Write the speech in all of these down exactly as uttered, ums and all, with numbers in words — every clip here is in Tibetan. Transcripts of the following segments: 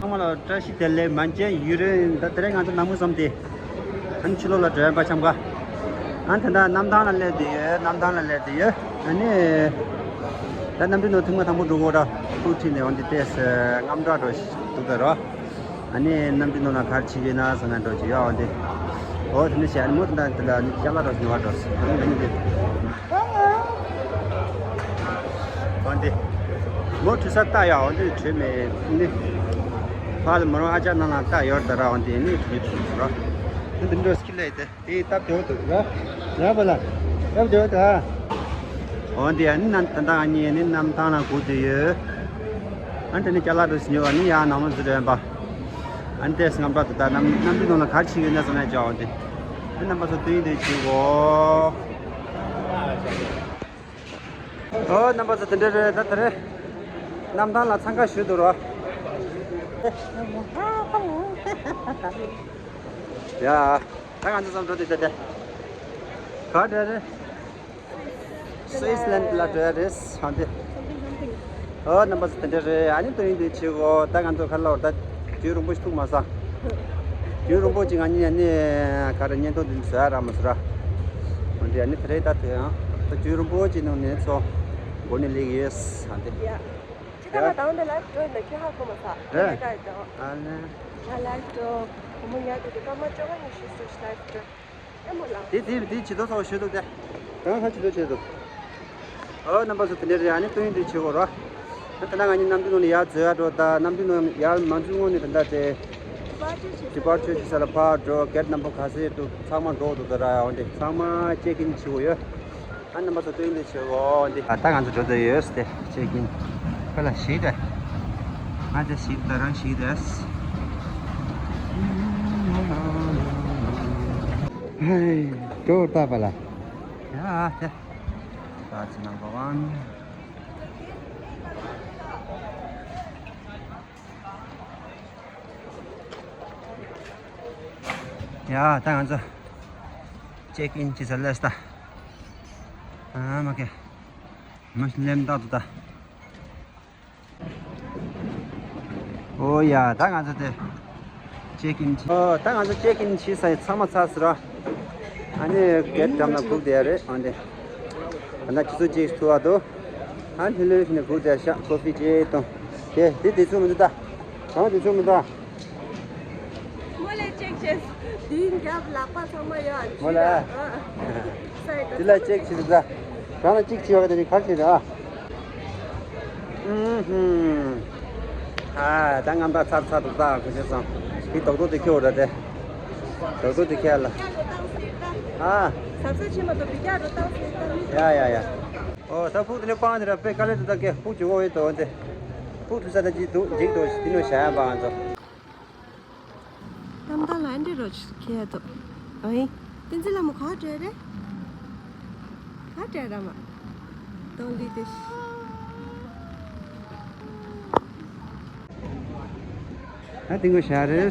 ཚང་མ་ལ་བཀྲ་ཤིས་བདེ་ལེགས། མན་ཆད་ཡུན་རིང་། ད་དེ་རིང་ང་ཚོ་ནང་མི་ཙམ་དེ་ཨ་ནི་ཕྱི་ལོགས་ལ་འགྲོ་ཡ་པ་འཆམ་ག་ཨ་ནི་ད་ལྟ་གནམ་ཐང་ལ་སླེབས་བསྡད་ཡོད། གནམ་ཐང་ལ་སླེབས་བསྡད་ཡོད། ཨ་ནི་ད་གནམ་གྲུ་ནང་ཐེངས་མ་དང་པོ་འགྲོ་གོ་ར། ཐུག་ཁྲིད་ནས་འོན་ཏེ་ཏེས་རྔམ་དྲག་འགྲོ་འདུག་ད་ར། ཨ་ནི་གནམ་གྲུ་ནང་ལ་ག་རེ་བྱེད་ཀྱི་ཡོད་ན་བསམ་ན་འགྲོ་གི་ཡོད། འོན་ཏེ་འོ་དེ་ནི་བྱས། ཨ་ནི་མོ་དེ་འདྲ་དེ་ལ་ཨ་ནི་ཅ་ལག་འགྲོ་ཟིན་བ་འགྲོ་ཟིན། ཨ་ནི་འདི་འོན་ཏེ་མོ་དུས་ས་ལྟ་ཡ། འོན་ཏེ་བྲོས་མེད་ནི། ཕར་ལ་མོ་རང་ཨ་ཅག་ནང་ལ་ལྟ་ཡོད་ད་ར། འོན་ཏེ་ནི་བྲོས་བྲོས་ར། ཨ་འདི་འགྲོ་སྐྱིད་ལས་དེ། དེ་སྟབས་བདེ་བོ་འདུག་ར། ར་བ་ལ། སྟབས་བདེ་བོ་འདུག་ཨ། འོ་འདི་ཨ་ནི་ནང་ད་ལྟ་ང་གཉིས་ནི་གནམ་ཐང་ལ་སྒུག་བསྡད་ཡོད། ཨ་ནི་དེ་ནི་ཅ་ལག་འདྲ་ཞིག་ཉོ་བ་ནི་ཡང་ནང་མ་འཛུལ་རན་པ། ཨ་ནི་ཏེས་རྔམ་དྲག་འདུག་ད་གནམ་གནམ་གྲུ་ནང་ལ་ག་རེ་བྱེད་ཀྱི་ཡོད་ན་བསམ་ན་ཅག་འོ་འདི། ཨ་རྣམ་པ་ཚོ་སྟོན་འདི་བྱེད་གོ་ཨོ་རྣམ་པ་ཚོ་དེ་འདྲ་རེད། ད་དེ་རེད། གནམ་ཐང་ལ་འཚང་ཁ་ཤོར་འདུག་རོ། ཡ། ད་ང་ཚོ་ཙམ་འགྲོ་དུས་དེ་དེ། ག་འདྲ་རེད། སུའི་སི་ལན་ལ་འགྲོ་ཡ་རེད་ཧ་འདི། ཨོ་རྣམ་པ་ཚོ་དེ་འདྲ་རེད། ཨ་ནི་སྟོན་འདི་བྱེད་གོ་ད་ང་ཚོ་ཁ་ལོར་ད་དུས་རིང་པོ་ཞིག་ཐུག་མ་སོང་། དུས་རིང་པོ་ཅིག་ང་གཉིས་ཨ་ནི་ག་རེ་བརྙན་ཐུང་འདི་བཟོ་ཡ་རག་མ་སོང་ར། འོན་ཏེ་ཨ་ནི་དེ་རེད། ད་དེ་ཡང་ད་དུས་རིང་པོ་ཅིག་ནང་ནས་ཚོ་མགོ་ནས་སླེབས་ཡོད་ཧ་འདི། ཡ། ཅི་ད་ང་དང་འདི་ལ་འགྲོ་ཡིན་ན་ཁྱོད་ཧ་གོ་མ་སོང་། རེད། ལས་ཀ་ཡོད་དོ། ཨ་ལས། ང་ལ་འགྲོ། བུ་མོ་ཉལ་དུས་སྐར་མ་བཅོ་ལྔ་ཉི་ཤུ་སུ་ཞིག་ལ་འགྲོ། ཨེ་མོ་ལ། དེ་དེ་དེ་ཇི་ལྟར་ཚོགས་ཞུ་འདུག་སྟེ། རང་ཧ་ཇི་ལྟར་བྱེད་འདུག་ཨོ་རྣམ་པ་ཚོ་དེ་འདྲ་རེད། ཨ་ནི་སྟོན་འདི་བྱེད་དགོས་རོ། ད་ད་ལྟ་ང་གཉིས་གནམ་གྲུ་ནང་ལ་ཡར་འཛུལ་ཡ་འགྲོ། ད་གནམ་གྲུ་ནང་ཡར་མ་འཛུལ་སྔོན་ནས་ད་ལྟ་དེ། ཌི་པར་ཅར་བྱེད་ས་ལ་ཕར་འགྲོ། གེ་ཊི་ནམ་བར་ག་ཚོད་འདུག་ཚང་མ་འགྲོ་འདུག་ད་ར་འོན་ཏེ་ཚང་མ་ཅེག་ཨིན་བྱེད་དགོས་ཡོད། ཨ་རྣམ་པ་ཚོ་སྟོན་འདི་བྱེད་དགོས་འདི། ཨ་ད་ང་ཚོ་འགྲོ་འདོད་ཡོད་དེ་ཅེག་ཨིན། ཁ་ལ་ཞིག་དེ། ང་དེ་ཞིག་ད་རང་ཞིག་དེ། ཧེ། འགྲོ་ད་པ་ལ། ཡ་དེ། That's number one. ཡ་ད་ང་ཚོ་ཅེག་ཨིན་བྱེད་ས་སླེབས་ད། ཨ་མ་ཀེ། མ་སླེབས་ད་དུ་ད། ཨོ་ཡ་ད་ང་ཚོ་དེ་ཅེག་ཨིན་བྱེད། ཨོ་ད་ང་ཚོ་ཅེག་ཨིན་བྱེད་ས་ཡི་ཚང་མ་ཚར་སོང་ར། ཨ་ནི་གེ་ཊི་འགྲམ་ལ་སྒུག་བསྡད་ཡ་རེད། ཨ་ནི་ད་ང་ཁྱི་ཚོ་ཅིག་ཐུག་པ་འདུག་ཨ་ལྷོད་ལྷོད་བྱས་ནས་སྒུག་བསྡད་ཤག་ཀོ་ཧྥི་ཅིག་བཏུང་། དེ་དེ་དེ་ཚོ་མི་འདུག་ད། གང་དེ་ཚོ་མི་འདུག་མོ་ལ་ཅེག་བྱས། དེའི་རྒྱབ་ལག་པ་ཚང་མ་ཡོད། མོ་ལ། ཨ། ས་ཡི་དེ་ལ་ཅེག་བྱེད་འདུག་ད། རང་ལ་ཅིག་བྱེད་པ་ག་དེ་ག་རེ་བྱེད་ར། ཨུམ་ཧུམ། ཨ་ད་རྔམ་པ་ཚར་ཚར་འདུག་ད་གོ་ཤེས་སོང་། དེ་རྡོག་རྡོག་དེ་ཁྱེར་འོ་ད་དེ། རྡོག་རྡོག་དེ་ཁྱེར་ལ། ཨ། ཟབ་ས་ཆེན་མ་གཏོགས་བི་ཀ་རུ་བཏང་ཟེར་ད། ཡ་ཡ་ཡ། ཨོ་ད་ཕུག་དེ་ནས་སྤང་དེ་ར་དཔེ་དཀའ་ལས་འདུག་ད་གེ་ཕུག་བྱུང་བ་ཡོད་དོ་འདི། ཕུག་ཐུག་ས་ད་ཅིག་འདུག་འཇིགས་འདུག་དེ་ནས་བྱ་ཡ་པ་ང་ཚོ། གནམ་ཐང་ལ་ཨ་འདྲ་རོ་ཁྱེར་འདུག་ཨོ་ཡིན། བསྟན་འཛིན་ལྷ་མོ་ག་བྲོས་རེད། ག་བྲོས་ར་མ། གདོང་ལི་དེ། ཨ་དེ་ངོ་ཤ་རེད།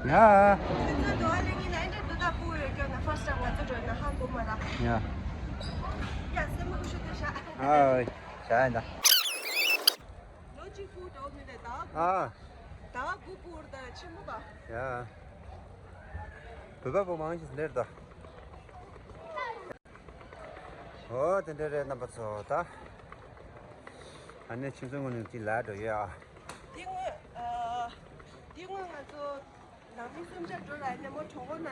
ཡ། ཡ། ཨ་ཤ་ཡ་ད། ལོ་གཅིག་པུ་འགྲོ་མི་འདུག་ད། ཨ། ད་དགུ་པུར་ད་ཆེན་མོ་ད། ཡ། བོད་པ་པོ་མང་ཞིག་འདིར་ད། ཨོ་དེ་འདྲ་རེད་རྣམ་པ་ཚོ་ད། ཨ་ནི་ཁྱིམ་ཚང་ངོ་ནས་ཅི་ལ་འགྲོ་ཡོད་ཨ། འདི་སྔོན་ཨ། འདི་སྔོན་ང་ཚོ་ནང་མི་གསུམ་ཆ་འགྲོ་ལ་ནས་མོ་གྲོགས་པོ་ན།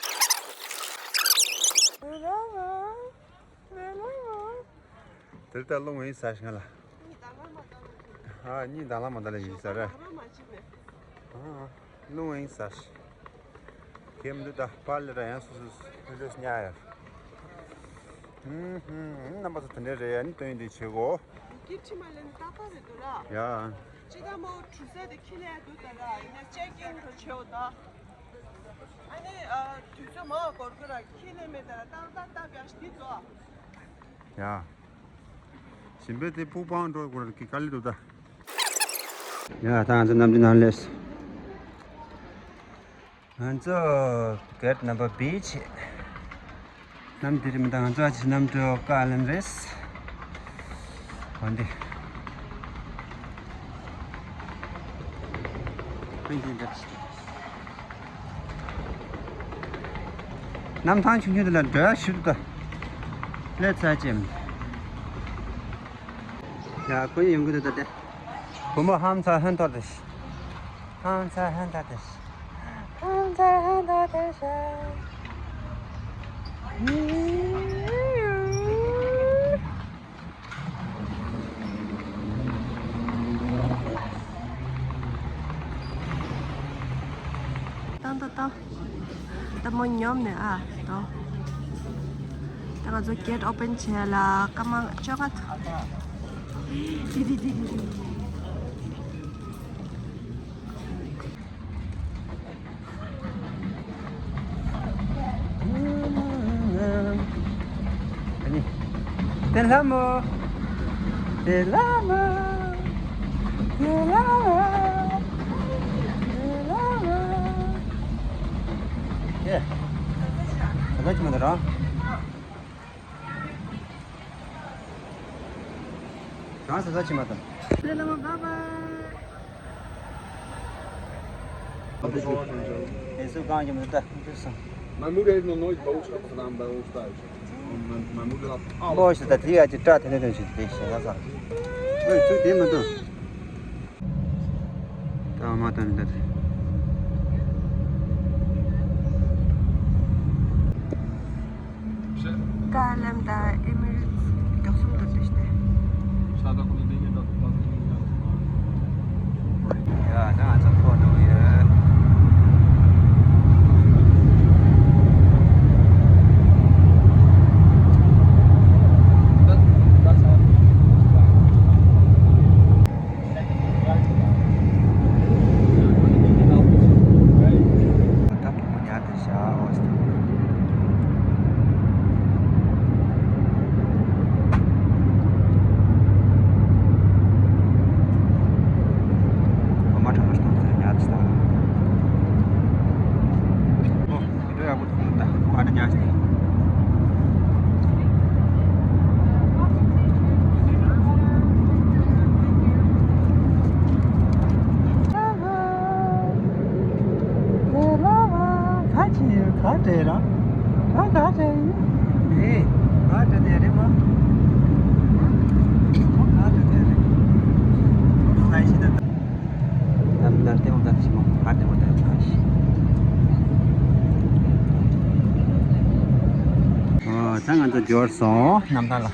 དེར་ལྟ་རླུང་ཡིན་ཟ་ཞིང་ལ། ཨ་གཉིས་དང་ལ་མ་དང་ལ་ཡིན་ཟ་ར། ཨ་རླུང་ཡིན་ཟ་ཞིང་། ཁེམ་འདི་ད་པར་ལས་ར་ཡང་སུ་སུ་སུ་སུ་ཉག་ཡ། ཧུམ་ཧུམ་རྣམ་པ་ཚོ་དེ་འདྲ་རེད། ཡ་ནི་སྟོན་འདི་བྱེད་གོ། ཡི་གེ་ཁྲི་མ་ལེན་ཏག་ཏག་རེད་འདུག་ར། ཡ། ཅི་ད་མོ་གྲུ་ས་དེ་ཁྱི་ལས་འདུག་ད་ར་ཡིན་ན་ཅེག་ཨིན་རུ་བྱེའོ་ད། ཨ་ནི་དུས་ཚོད་མང་བ་འགོར་གི་ར་ཁྱི་ལས་མེད་ད་ར་ཏག་ཏག་ཏག་བྱས་འདི་འདུག་ཡ། ཞིམ་པའི་དེ་ཕུག་པང་འགྲོ་དགོས་ར་གི་དཀའ་ལས་འདུག་ད། ཡ་ད་ང་ཚོ་གནམ་གྲུ་ནང་སླེབས། ང་ཚོ་གེ་ཊི་ནམ་བར་བི་བྱས། གནམ་དེ་རིང་མི་འདུག་ང་ཚོ་ཨ་ཅེ་གནམ་གྲུ་ཀ་ཨའི་ལན་རེད། འོན་ཏེ། གནམ་ཐང་ཆུང་ཆུང་དེ་ལ་འགྲོ་ཡག་ཞིབ་ཏུ་སླེབས་ཚར་ཅེམ། ཡ་ཁོ་ཡི་ཡོང་གི་འདུག་ད་དེ། བུ་མོ་ཧམ་ཚ་ཧན་ཐོར་དེ་ཤི། ཧམ་ཚ་ཧན་ཐོར་དེ་ཤི། ཧམ་ཚ་ཧན་ཐོར་དེ་ཤི། ཏང་ཏང་ཏང་། ད་མོ་ཉོམ་ནས་ཨ་ཏོ། ད་ང་ཚོ་གེ་ཊི་ཨོ་པན་བྱས་ལ་སྐར་མ་བཅོ་ལྔ་ཐུབ། ཏི་ཏི་ཏི་ཏི་ཏི། དེ་ལ་མོ། དེ་ལ་མོ། དེ་ལ་མོ། དེ་ལ་མོ། ཨེ། ད་ལྟ་ཅི་མ་ད་ར། གང་ཟེར་ས་ཅི་མ་ད། དེ་ལ་མོ་བྷའི་བྷའི། Mijn moeder heeft nog nooit boodschappen gedaan bij ons thuis. Mijn, mijn moeder had alles. Mooi is dat hier uit je taart en dan zit dit. Dat is wel. Hey, zoek die maar doen. Daar maar dan dat. ཀ་ལམ་དང་ཨེ་མི་རེ་ཊི་སི་མགྱོགས་གསུམ་དུ་བསྡུས་ཏེ། ཡ་ད་ང་ཚོ་ཐོག་འགྲོ་གི་ཡོད། འགྲོ་ཡག་པོ་འདུག་ད་ཁོ་ཨ་ད་རྒྱ་སྟེ། ག་ཅི་ཡོད་ག་བྲེལ་ར། ག་ག་བྲེལ་ཡོད། ཨེ། ག་བྲེལ་དེ་རེད་མ། ཁོ་ག་བྲེལ་དེ་རེད། ཁོ་ལ་ཤི་ད། ནམ་ནར་ཏེ་འོང་ད་ཤི་མོ་ག་ཏེ་འོང་ད་ཤི། ཨོ་ད་ང་ཚོ་འབྱོར་སོང་གནམ་ཐང་ལ།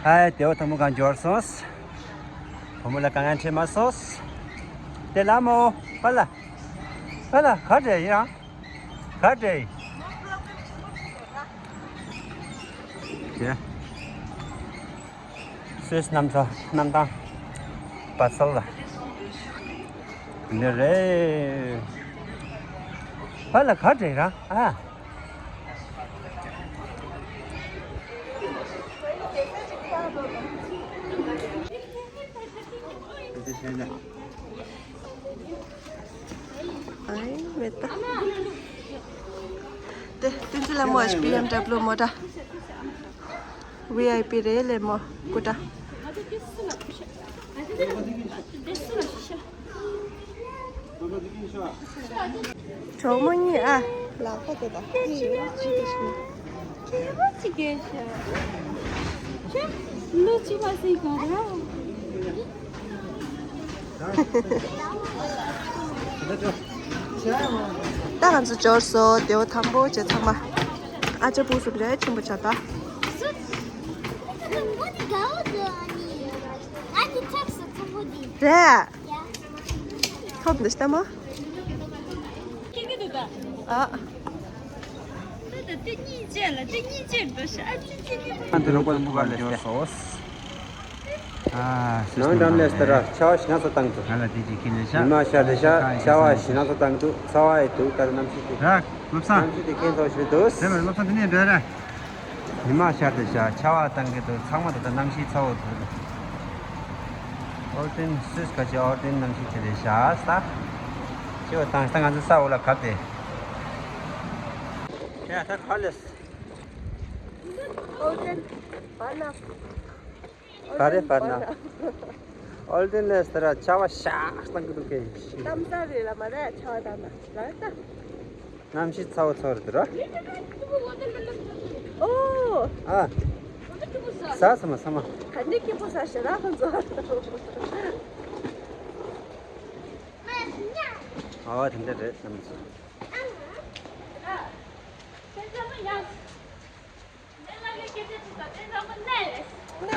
ཧའི་དེ་བོ་དང་པོ་གང་འབྱོར་སོང་། བུ་མོ་ལ་དཀའ་ངལ་འཕྲད་མ་སོང་། དེ་ལ་མོ། པ་ལ། པ་ལ་ག་འདྲ་ཡིན་ཨ། ག་འདྲ་ཡིན། ཞེ། སུད་སི་གནམ་ས་གནམ་ཐང་། བ་སལ་ལ། འདི་རེད། པ་ལ་ག་འདྲ་ཡིན་ར་ཨ། ཨའི་མེད་ད། དེ་དུས་ཚོད་ལ་མོ་ཨེཆ་པི་ཨེམ་ཌབ་ལུ་མོ་ཊ། ཝི་ཨའི་པི་རེད་ལེ་མོ་སྐུ་དྲག་གྲོགས་མོ་གཉིས་ཨ། ལག་པ་དེ་དང་། ཨི་ཡོད་ཅི་དེ་ཤི་ན། ཁྱེད་པ་ཅི་གས་ཤ། ཁྱེད་ལོ་ཅི་མ་སྲིད་གོ་ར། ད་ང་ཚོ་འབྱོར་སོང་། དེ་བོ་དང་པོ་བྱས་ཚང་མ། ཨ་ཅག་པུ་སུབ་རེད་ཆེན་པོ་བྱ་ད། རེད། ཐོབ་འདི་ལྟ་མོ། ཨ། ཨ་འདི་རོགས་པ་མུ་ག་ལས་ཏེ། ཨ་ནང་འགྲམ་ལས་ཏེ་ར་ཆ་བ་ཞིག་ན་ས་བཏང་ཏེ། ང་ལ་དེ་ཅིག་ཁྱེར་ལས་ཤག་ཉི་མ་ཤར་ཏེ་ཤག་ཆ་བ་ཞིག་ན་ས་བཏང་འདུག་ཚ་བ་ཡི་འདུག་ད་ལྟ་གནམ་གཤིས་ཏེ། ར་བློ་བཟང་། གནམ་གཤིས་ཏེ་ཁྱེད་ཚོ་ཞིག་འདུག་དེ་བས་བློ་བཟང་དེ་ནས་འགྲོ་ར། ཉི་མ་ཤར་ཏེ་ཤག་ཆ་བ་བཏང་གི་འདུག་ཚང་མ་ད་ལྟ་གནམ་གཤིས་ཚ་བོ་འདུག་ཨོར་ཏིན་སུས་ག་ཅི་ཨོར་ཏིན་གནམ་གཤིས་དེ་ལས་ཤག་ས། ཆེ་བ་བཏང་ས་ང་ཚོ་ས་འོག་ལ་གབ་སྟེ། ཡ་ད་ག་ལས། ཨོར་ཏིན་བར་ན། བར་རེ་བར་ན། ཨོལ་ཏེན་ལས་ཟེར་ར་ཆར་པ་ཤག་བཏང་གི་འདུག་གས། གཏམ་ས་རེད་ལ་མ་རེད། ཆར་པ་བཏང་ན་ལ་ད། གནམ་གཤིས་ཚ་བོ་ཚ་བོ་རེད་འདུག་ར། ཨོ། ཨ། ཟ་ས་མ་ཟ་མ། ག་འདྲ་སྐྱིད་པོ་ཟ་ཞེ་ར་ཁོང་ཚོ། ཨ་དེ་འདྲ་རེད་གནམ་ས།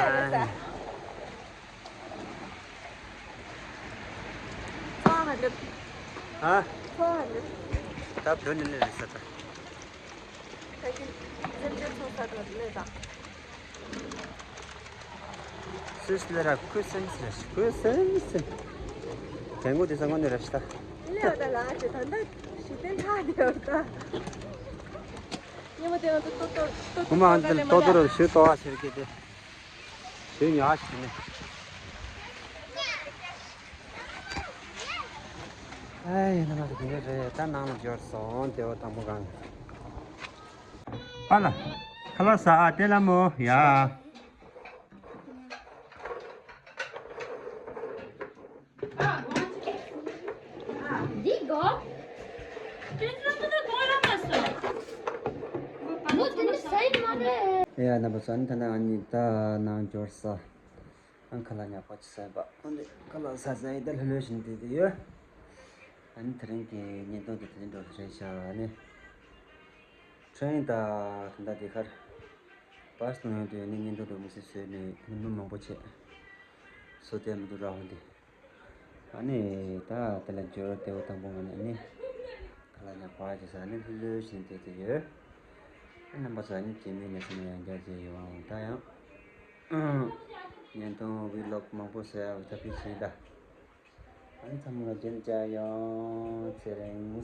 ཨ། ཚོང་ཧ་ལེབ། ཧ། ཚོང་ཧ་ལེབ། ད་བོད་ནས་ནས་རེད་ས་ད། ད་གིན་སེམས་ཅན་ཚོང་ས་ད་ནས་ད། སུས་ལས་ར་ཁུ་སེམས་སེ་ཁུ་སེམས་སེ། དྲན་གོ་དེ་ས་ངོ་ནས་ར་ཤི་ད། ལེ་བ་ད་ལ་ཨ་ཅེ་ད་ད་ཞི་བདེ་ལྷ་དེ་བ་ད། ཉི་མ་དེ་ང་ཚོ་ཏོ་ཏོ་ཏོ་ཁོ་མ་ཨ་ཙི་ཏོ་ཏོ་ར་ཞུ་ཏོ་བ་ཟེར་གི་དེ། ཞུ་ཉག་ཞིག་ནི། ཨེ་ཡིན་ན་མ་ཟེར་གི་རེད། ད་ནང་ལ་འབྱོར་སོང་། དེ་བ་དང་པོ་གང་། པཱ་ལགས། ཁ་ལག་ཟ་ཨ། ཏེ་ལ་མོ་ཡ། འདི་གོ། དེ་ཚོ་ཁོ་ཚོ་གོ་ལ་མ་སོང་། མོ་དེ་ནི་ས་ཡིན་མ་རེད། ཡ་རྣམ་པ་ཚོ། ཨ་ནི་ད་ནང་ཨ་ནི་ད་ནང་འབྱོར་ས། ཨ་ཁ་ལག་ཉག་པ་ཅིག་ཟ་བ། ཁོ་འདི་ཁ་ལག་ཟ་ཟ་ཡི་ད་ལྷོད་ལྷོད་བཞིན་བསྡད་དེ་ཡོད། ཨ་ནི་དེ་རིང་གི་བརྙན་ཐུང་དེ་དེ་འདྲ་རེད་ཤག་ཨ་ནི། ཁྲེང་ད་ད་ལྟ་དེ་ཁར་བཱས་ནང་ཡོང་དུས་ནི་བརྙན་ཐུང་འགྲོ་མི་སྲིད་བཟོས་ནས་ནི་མི་མང་པོ་བྱས་བཟོ་བསྡད་མི་འདུག་ར། འོན་ཏེ་ཨ་ནི་ད་དེ་ལ་འབྱོར་བདེ་བོ་དང་པོ་ང་ནི་ཨ་ནི་ཁ་ལག་ཉག་པ་ཅིག་ཟ་ནས་ལྷོད་ལྷོད་བཞིན་བསྡད་དེ་ཡོད། ཨ་རྣམ་པ་ཚོ་ཨ་ནི་རྗེས་མའི་ལེ་ཚན་ནས་ཡང་བསྐྱར་མཇལ་ཡོང་། ད་ཡང་བརྙན་ཐུང་བི་ལོག་མང་པོ་བཟོ་ཡག་ཐབས་ཤེས་བྱེད་ད། ཨ་ནི་ཚང་མ་ལ་རྗེས་མཇལ་ཡོང་། ཚེ་རིང་།